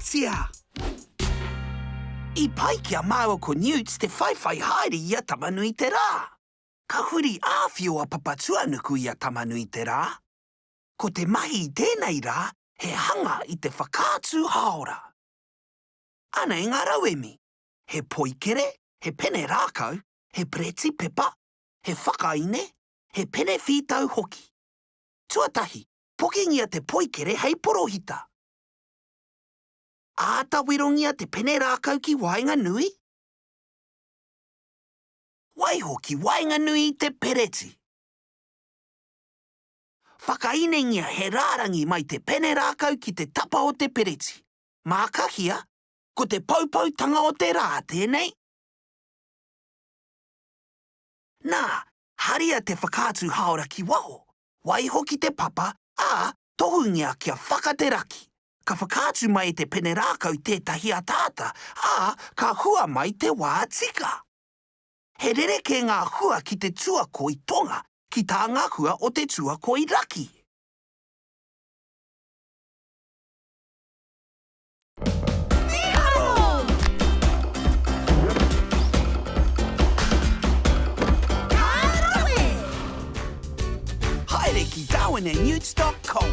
Whakaarotia! I pai ki a māua ko Newts te whaiwhai haere i a Tama-nui-te-rā. Ka huri āwhio a Papatuanuku i a Tama-nui-te-rā. Ko te mahi i tēnei rā he hanga i te whakaatu hāora. Anei ngā rauemi, he poikere, he pene rākau, he pereti pepa, he whakaine, he pene whītau hoki. Tuatahi, pokengia te poikere hei porohita. Āta werongia te pene rākau ki waenganui. Waiho ki waenganui i te pereti. Whakainengia he rārangi mai te pene rākau ki te tapa o te pereti. Mākahia, ko te poupoutanga o te rā tēnei. Nā, haria te whakaatu hāora ki waho, waiho ki te papa, ā, tohungia kia whaka te raki. Ka whakaatu mai e te pene rākau tētahi ataata, ā, ka hua mai te wā tika. He rerekē ngā hua ki te tuakoi tonga ki tā ngā hua o te tuakoi raki. Mīharo! Ka rawe! Haere ki darwinandnewts dot com.